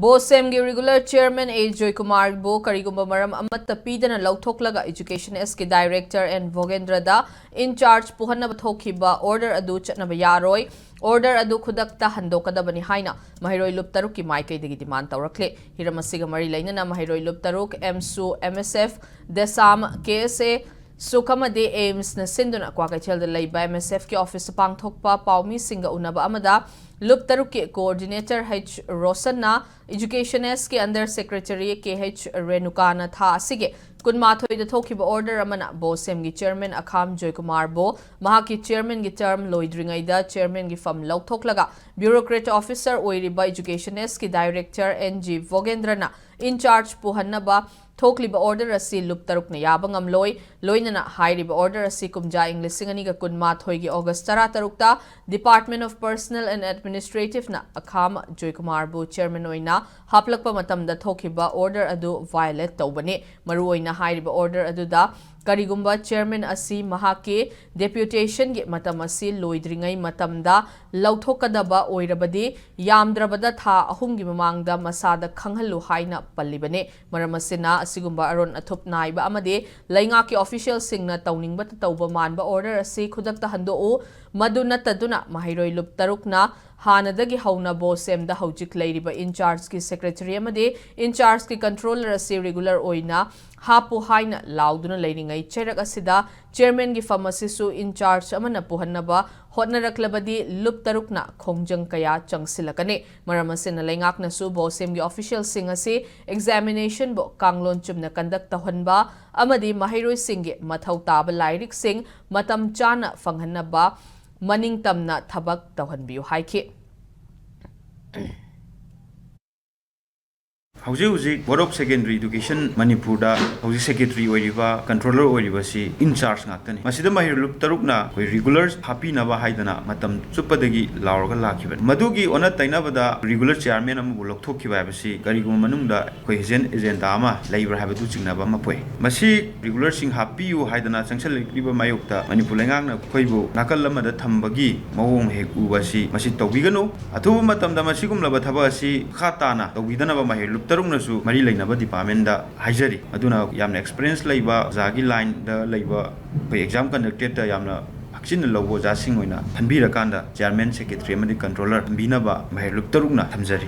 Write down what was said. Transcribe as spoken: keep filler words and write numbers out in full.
ꯕꯣꯁꯦꯝꯒꯤ regular chairman ꯑꯦ ꯖꯣꯏꯀꯨꯃꯥꯔꯕꯨ ꯀꯔꯤꯒꯨꯝꯕ ꯃꯔꯝ ꯑꯃꯠꯇ ꯄꯤꯗꯅ ꯂꯧꯊꯣꯛꯂꯒ Education S ꯀꯤ director ꯑꯦꯟ ꯚꯣꯒꯦꯟꯗ꯭ꯔꯗ in charge ꯄꯨꯍꯟꯅꯕ ꯊꯣꯛꯈꯤꯕ order ꯑꯗꯨ ꯆꯠꯅꯕ ꯌꯥꯔꯣꯏ꯫ Order ꯑꯗꯨ ꯈꯨꯗꯛꯇ ꯍꯟꯗꯣꯛꯀꯗꯕꯅꯤ ꯍꯥꯏꯅ ꯃꯍꯩꯔꯣꯏ ꯂꯨꯞ ꯇꯔꯨꯛꯀꯤ ꯃꯥꯏꯀꯩꯗꯒꯤ demand ꯇꯧꯔꯛꯂꯦ꯫ ꯍꯤꯔꯝ ꯑꯁꯤꯒ ꯃꯔꯤ ꯂꯩꯅꯅ ꯃꯍꯩꯔꯣꯏ ꯂꯨꯞ ꯇꯔꯨꯛ, ꯑꯦꯝꯁꯨ, ꯑꯦꯝ ꯑꯦꯁ ꯑꯦꯐ, ꯗꯦꯁꯥꯝ, ꯀꯦ ꯑꯦꯁ ꯑꯦ, ꯁꯨꯛ ꯑꯃꯗꯤ ꯑꯦꯝꯁꯅ ꯁꯤꯟꯗꯨꯅ ꯀ꯭ꯋꯥꯀꯩꯊꯦꯜꯗ ꯂꯩꯕ ꯑꯦꯝ ꯑꯦꯁ ꯑꯦꯐ ꯀꯤ office ꯇ ꯄꯥꯡꯊꯣꯛꯄ ꯄꯥꯎꯃꯤꯁꯤꯡꯒ ꯎꯅꯕ ꯑꯃꯗ ꯂꯨꯞ ꯇꯔꯨꯛꯀꯤ coordinator ꯍꯩꯆ ꯔꯣꯁꯟꯅ, Education S ꯀꯤ under secretary ꯀꯦ ꯍꯩꯆ ꯔꯦꯅꯨꯀꯥꯅ ꯊꯥ ꯑꯁꯤꯒꯤ ꯀꯨꯟꯃꯥꯊꯣꯏꯗ ꯊꯣꯛꯈꯤꯕ order ꯑꯃꯅ ꯕꯣꯁꯦꯝꯒꯤ chairman ꯑꯈꯥꯝ ꯖꯣꯏꯀꯨꯃꯥꯔꯕꯨ ꯃꯍꯥꯛꯀꯤ chairman ꯒꯤ term ꯂꯣꯏꯗ꯭ꯔꯤꯉꯩꯗ chairman ꯒꯤ ꯐꯝ ꯂꯧꯊꯣꯛꯂꯒ bureaucrat officer ꯑꯣꯏꯔꯤꯕ Education S ꯀꯤ director ꯑꯦꯟ ꯖꯤ ꯚꯣꯒꯦꯟꯗ꯭ꯔꯅ in charge ꯄꯨꯍꯟꯅꯕ ꯊꯣꯛꯂꯤꯕ order ꯑꯁꯤ ꯂꯨꯞ ꯇꯔꯨꯛꯅ ꯌꯥꯕ ꯉꯝꯂꯣꯏ꯫ ꯂꯣꯏꯅꯅ ꯍꯥꯏꯔꯤꯕ order ꯑꯁꯤ ꯀꯨꯝꯖꯥ ꯏꯪ ꯂꯤꯁꯤꯡ ꯑꯅꯤꯒ ꯀꯨꯟꯃꯥꯊꯣꯏꯒꯤ August ꯇꯔꯥꯇꯔꯨꯛꯇ Department of Personnel and Administrative ꯅ ꯑꯈꯥꯝ ꯖꯣꯏꯀꯨꯃꯥꯔꯕꯨ chairman ꯑꯣꯏꯅ ꯍꯥꯞꯂꯛꯄ ꯃꯇꯝꯗ ꯊꯣꯛꯈꯤꯕ order ꯑꯗꯨ violate ꯇꯧꯕꯅꯤ꯫ ꯃꯔꯨꯑꯣꯏꯅ ꯍꯥꯏꯔꯤꯕ order ꯑꯗꯨꯗ ꯀꯔꯤꯒꯨꯝꯕ chairman ꯑꯁꯤ ꯃꯍꯥꯛꯀꯤ deputation ꯒꯤ ꯃꯇꯝ ꯑꯁꯤ ꯂꯣꯏꯗ꯭ꯔꯤꯉꯩ ꯃꯇꯝꯗ ꯂꯧꯊꯣꯛꯀꯗꯕ ꯑꯣꯏꯔꯕꯗꯤ ꯌꯥꯝꯗ꯭ꯔꯕꯗ ꯊꯥ ꯑꯍꯨꯝꯒꯤ ꯃꯃꯥꯡꯗ ꯃꯁꯥꯗ ꯈꯪꯍꯜꯂꯨ ꯍꯥꯏꯅ ꯄꯜꯂꯤꯕꯅꯤ꯫ ꯃꯔꯝ ꯑꯁꯤꯅ ꯑꯁꯤꯒꯨꯝꯕ ꯑꯔꯣꯟ ꯑꯊꯨꯞ ꯅꯥꯏꯕ ꯑꯃꯗꯤ ꯂꯩꯉꯥꯛꯀꯤ official ꯁꯤꯡꯅ ꯇꯧꯅꯤꯡꯕꯇ ꯇꯧꯕ ꯃꯥꯟꯕ order ꯑꯁꯤ ꯈꯨꯗꯛꯇ ꯍꯟꯗꯣꯛꯎ꯫ ꯃꯗꯨ ꯅꯠꯇꯗꯨꯅ ꯃꯍꯩꯔꯣꯏ ꯂꯨꯞ ꯇꯔꯨꯛꯅ ꯍꯥꯟꯅꯗꯒꯤ ꯍꯧꯅ ꯕꯣꯁꯦꯝꯗ ꯍꯧꯖꯤꯛ ꯂꯩꯔꯤꯕ in charge ꯀꯤ secretary ꯑꯃꯗꯤ in charge ꯀꯤ controller ꯑꯁꯤ regular ꯑꯣꯏꯅ ꯍꯥꯞꯄꯨ ꯍꯥꯏꯅ ꯂꯥꯎꯗꯨꯅ ꯂꯩꯔꯤꯉꯩ ꯆꯩꯔꯛ ꯑꯁꯤꯗ chairman ꯒꯤ ꯐꯝ ꯑꯁꯤꯁꯨ in charge ꯑꯃꯅ ꯄꯨꯍꯟꯅꯕ ꯍꯣꯠꯅꯔꯛꯂꯕꯗꯤ ꯂꯨꯞ ꯇꯔꯨꯛꯅ ꯈꯣꯡꯖꯪ ꯀꯌꯥ ꯆꯪꯁꯤꯜꯂꯛꯀꯅꯤ꯫ ꯃꯔꯝ ꯑꯁꯤꯅ ꯂꯩꯉꯥꯛꯅꯁꯨ ꯕꯣꯁꯦꯝꯒꯤ official ꯁꯤꯡ ꯑꯁꯤ examination ꯕꯨ ꯀꯥꯡꯂꯣꯟ ꯆꯨꯝꯅ conduct ꯇꯧꯍꯟꯕ ꯑꯃꯗꯤ ꯃꯍꯩꯔꯣꯏꯁꯤꯡꯒꯤ ꯃꯊꯧ ꯇꯥꯕ ꯂꯥꯏꯔꯤꯛꯁꯤꯡ ꯃꯇꯝ ꯆꯥꯅ ꯐꯪꯍꯟꯅꯕ ꯃꯅꯤꯡ ꯇꯝꯅ ꯊꯕꯛ ꯇꯧꯍꯟꯕꯤꯌꯨ ꯍꯥꯏꯈꯤ꯫ ꯍꯧꯖꯤꯛ ꯍꯧꯖꯤꯛ Board of Secondary Education ꯃꯅꯤꯄꯨꯔꯗ ꯍꯧꯖꯤꯛ ꯁꯦꯀ꯭ꯔꯦꯇꯔꯤ ꯑꯣꯏꯔꯤꯕ, ꯀꯟꯇ꯭ꯔꯣꯂꯔ ꯑꯣꯏꯔꯤꯕꯁꯤ ꯏꯟꯆꯥꯔꯖ ꯉꯥꯛꯇꯅꯤ꯫ ꯃꯁꯤꯗ ꯃꯍꯩꯔꯣꯏ ꯂꯨꯞ ꯇꯔꯨꯛꯅ ꯑꯩꯈꯣꯏ ꯔꯤꯒꯨꯂꯔ ꯍꯥꯞꯄꯤꯅꯕ ꯍꯥꯏꯗꯅ ꯃꯇꯝ ꯆꯨꯞꯄꯗꯒꯤ ꯂꯥꯎꯔꯒ ꯂꯥꯛꯈꯤꯕꯅꯤ꯫ ꯃꯗꯨꯒꯤ ꯑꯣꯟꯅ ꯇꯩꯅꯕꯗ ꯔꯤꯒꯨꯂꯔ ꯆꯤꯌꯥꯔꯃꯦꯟ ꯑꯃꯕꯨ ꯂꯧꯊꯣꯛꯈꯤꯕ ꯍꯥꯏꯕꯁꯤ ꯀꯔꯤꯒꯨꯝꯕ ꯃꯅꯨꯡꯗ ꯑꯩꯈꯣꯏ ꯍꯤꯗꯟ ꯑꯦꯖꯦꯟꯗꯥ ꯑꯃ ꯂꯩꯕ꯭ꯔꯥ ꯍꯥꯏꯕꯗꯨ ꯆꯤꯡꯅꯕ ꯑꯃ ꯄꯣꯛꯏ꯫ ꯃꯁꯤ ꯔꯤꯒꯨꯂꯔꯁꯤꯡ ꯍꯥꯞꯄꯤꯌꯨ ꯍꯥꯏꯗꯅ ꯆꯪꯁꯤꯜꯂꯛꯂꯤꯕ ꯃꯥꯌꯣꯛꯇ ꯃꯅꯤꯄꯨꯔ ꯂꯩꯉꯥꯛꯅ ꯑꯩꯈꯣꯏꯕꯨ ꯅꯥꯀꯜ ꯑꯃꯗ ꯊꯝꯕꯒꯤ ꯃꯑꯣꯡ ꯍꯦꯛ ꯎꯕ ꯑꯁꯤ, ꯃꯁꯤ ꯇꯧꯕꯤꯒꯅꯨ꯫ ꯑꯊꯨꯕ ꯃꯇꯝꯗ ꯃꯁꯤꯒꯨꯝꯂꯕ ꯊꯕꯛ ꯑꯁꯤ ꯃꯈꯥ ꯇꯥꯅ ꯇꯧꯕꯤꯗꯅꯕ ꯃꯍꯩꯔꯣꯏ ꯂꯨꯞ ꯇꯔꯨꯛꯅꯁꯨ ꯃꯔꯤ ꯂꯩꯅꯕ ꯗꯤꯄꯥꯔꯠꯃꯦꯟꯗ ꯍꯥꯏꯖꯔꯤ꯫ ꯑꯗꯨꯅ ꯌꯥꯝꯅ ꯑꯦꯛꯁꯄꯤꯔꯤꯌꯦꯟꯁ ꯂꯩꯕ, ꯑꯣꯖꯥꯒꯤ ꯂꯥꯏꯟꯗ ꯂꯩꯕ, ꯑꯩꯈꯣꯏ ꯑꯦꯛꯖꯥꯝ ꯀꯟꯗꯛꯇꯦꯠꯇ ꯌꯥꯝꯅ ꯍꯛꯆꯤꯟꯅ ꯂꯧꯕ ꯑꯣꯖꯥꯁꯤꯡ ꯑꯣꯏꯅ ꯈꯟꯕꯤꯔꯀꯥꯟꯗ ꯆꯤꯌꯥꯔꯃꯦꯟ, ꯁꯦꯀ꯭ꯔꯦꯇꯔꯤ ꯑꯃꯗꯤ ꯀꯟꯇ꯭ꯔꯣꯂꯔ ꯊꯝꯕꯤꯅꯕ ꯃꯍꯩꯔꯣꯏ ꯂꯨꯞ ꯇꯔꯨꯛꯅ ꯊꯝꯖꯔꯤ꯫